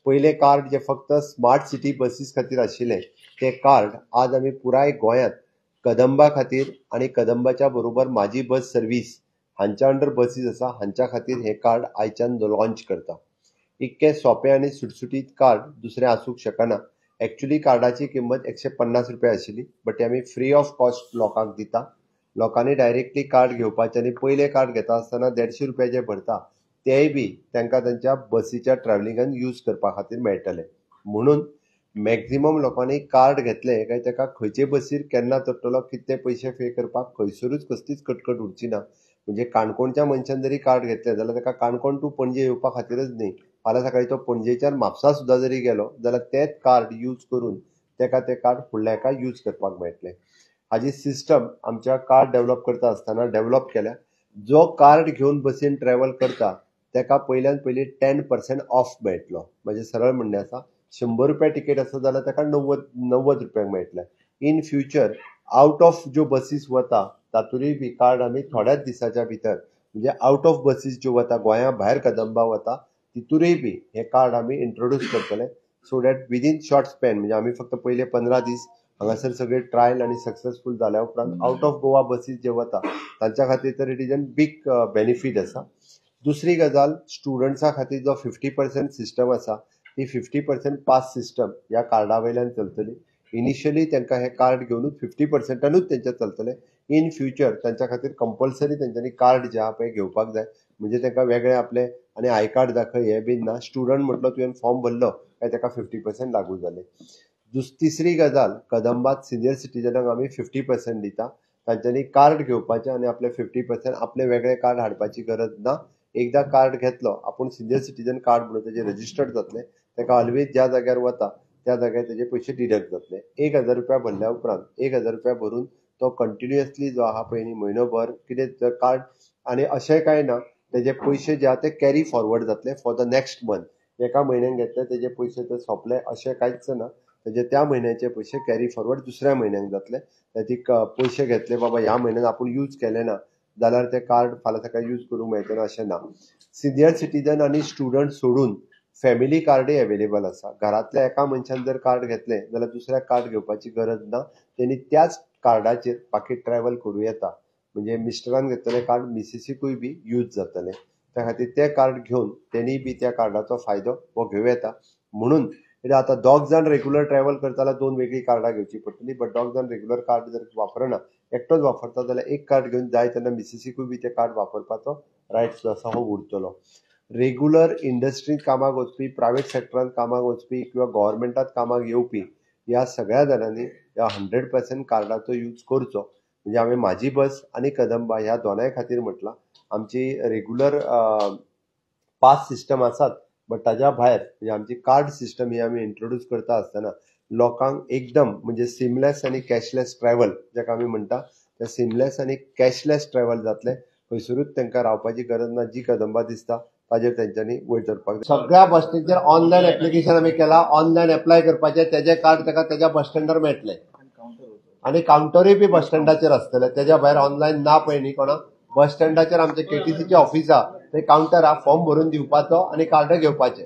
पयलें कार्ड जें फक्त स्मार्ट सिटी बसीस खातीर आशिल्लें तें कार्ड आज आमी पुराय गोंयांत कदंबा खातीर आनी कदंबाच्या बरोबर माझी बस सर्वीस हांच्या अंडर बसीस आसा हांच्या खातीर हें कार्ड आयच्यान लॉन्च करता. इतकें सोंपें आनी सुटसुटीत कार्ड दुसरें आसूंक शकना. एक्चुली कार्डाची किंमत 150 रुपया आशिल्ली, बट ते आमी फ्री ऑफ कॉस्ट लोकांक दिता. लोकांनी डायरेक्टली कार्ड घेवपाचें आनी पयलें कार्ड घेता आसतना 150 रुपया जे भरता तेय बी तांकां तांच्या बसीच्या ट्रॅव्हलिंगान यूज करपा खातीर मेळटले. म्हणून मॅक्झिमम लोकांनी कार्ड घेतलें काय ताका खंयचे बसीर केन्ना चडटलो, कितले पयशे पे करपाक खंयसरूच कसलीच कटकट उरची ना. म्हणजे काणकोणच्या मनशान जरी कार्ड घेतलें जाल्यार ताका काणकोण टू पणजे येवपा खातीरच न्ही, फाल्यां सकाळीं तो पणजेच्यान म्हापसा सुद्दां जरी गेलो जाल्यार तेंच कार्ड यूज करून ताका तें कार्ड फुडल्या हेका यूज करपाक मेळटलें. हाजी सिस्टम आमच्या कार्ड डेव्हलप करता आसतना डेव्हलप केल्या. जो कार्ड घेवन बसीन ट्रॅव्हल करता ताका पयल्यान पयलीं 10% ऑफ मेळटलो. म्हणजे सरळ म्हणणें आसा, 100 रुपया तिकेट आसा जाल्यार ताका 90 रुपयांक मेळटलें. इन फ्युचर आउट ऑफ ज्यो बसीस वता तातूंय बी कार्ड आमी थोड्याच दिसाच्या भितर, म्हणजे आउट ऑफ बसीस ज्यो वता गोंया भायर कदंबा वता तितूरय बी हें कार्ड आमी इंट्रोड्यूस करतले, so that within short span, म्हणजे आमी फक्त पयले 15 दीस हांगासर सगळे ट्रायल आनी सक्सेसफूल जाल्या उपरांत आउट ऑफ गोवा बसीस जे वता तांच्या खातीर तर it is an big benefit आसा. दुसरी गजाल, स्टुडंट्सां खातीर जो 50% सिस्टम आसा ती 50% पास सिस्टम ह्या कार्डा वयल्यान चलतली. इनिशियली तांकां हें कार्ड घेवनूच 50%नूच तेंच्या चलतलें. इन फ्युचर तांच्या खातीर कंपल्सरी तेंच्यांनी कार्ड जें आहा पळय घेवपाक जाय. म्हणजे तांकां वेगळें आपलें आनी I card दाखय हें बीन ना. स्टुडंट म्हटलो तुवें फॉर्म भरलो काय ताका 50% लागू जालें. तिसरी गजाल, कदंबात सिनियर सिटीजनांक आमी 50% दिता. तांच्यांनी कार्ड घेवपाचें आनी आपलें 50% आपलें वेगळें कार्ड हाडपाची गरज ना. एकदां कार्ड घेतलो आपूण सिनियर सिटीजन कार्ड म्हणून तेजें रजिस्टर्ड जातलें, ताका ऑलवेज ज्या जाग्यार वता त्या जाग्यार तेजे पयशे डिडक्ट जातले. 1000 रुपया भरल्या उपरांत 1000 रुपया भरून तो कंटिन्युअसली जो आहा पळय न्ही म्हयनो भर कितें कार्ड, आनी अशें कांय ना तेजे पयशे जे आहा ते कॅरी फॉरवर्ड जातले फॉर the next month. एका म्हयन्यान घेतले तेजे पयशे ते सोंपले अशें कांयच ना. तेजे त्या म्हयन्याचे पयशे कॅरी फॉरवर्ड दुसऱ्या म्हयन्याक जातले. ती पयशे घेतले बाबा ह्या म्हयन्यान आपूण यूज केले ना जाल्यार ते कार्ड फाल्यां सकाळीं यूज करूंक मेळचें ना अशें ना. सिनियर सिटीजन आनी स्टुडंट सोडून फॅमिली कार्डय एवेलेबल आसा. घरांतल्या एका मनशान जर कार्ड घेतलें जाल्यार दुसऱ्याक कार्ड घेवपाची गरज ना. तेणी त्याच कार्डाचेर बाकी ट्रॅव्हल करूं येता. म्हणजे मिस्टरान घेतलेलें कार्ड मिसिसीकूय बी यूज जातलें. त्या खातीर तें कार्ड घेवन तेणी बी त्या कार्डाचो फायदो हो घेवं येता. म्हणून कित्याक आतां दोग जाण रेगुलर ट्रॅव्हल करता जाल्यार 2 वेगळीं कार्डां घेवची पडटली, बट दोग जाण रेगुलर कार्ड जर वापरना, एकटोच वापरता जाल्यार एक कार्ड घेवन जाय तेन्ना मिसिसीकूय बी तें कार्ड वापरपाचो रायट्स जो आसा हो उरतलो. रेगुलर इंडस्ट्रींत कामाक वचपी, प्रायवेट सेक्टरांत कामाक वचपी किंवा गव्हर्मेंटात कामाक येवपी ह्या सगळ्या जाणांनी ह्या 100% कार्डाचो यूज करचो. म्हणजे हांवें म्हाजी बस आनी कदंबा ह्या दोनाय खातीर म्हटलां. आमची रेगुलर पास सिस्टम आसात, बट ताज्या भायर म्हणजे आमची कार्ड सिस्टम ही आमी इंट्रोड्यूस करता आसतना लोकांक एकदम म्हणजे सिमलेस आनी कॅशलेस ट्रॅव्हल जाका आमी म्हणटा ते सिमलेस आनी कॅशलेस ट्रॅव्हल जातलें. खंयसरूच तांकां रावपाची गरज ना. जी कदंबा दिसता ताजेर तेंच्यांनी वयर चडपाक जाय. सगळ्या बस स्टँडाचेर ऑनलायन एप्लिकेशन आमी केलां. ऑनलायन एप्लाय करपाचें, तेजें कार्ड ताका तेज्या बस स्टँडार मेळटलें आनी कावंटरूय बी बस स्टँडाचेर आसतलें. तेज्या भायर ऑनलायन ना पळय न्ही कोणाक. बस स्टँडाचेर आमचें केटीसीचें ऑफिस आहा, थंय कावंटर आहा, फॉर्म भरून दिवपाचो आनी कार्ड घेवपाचें.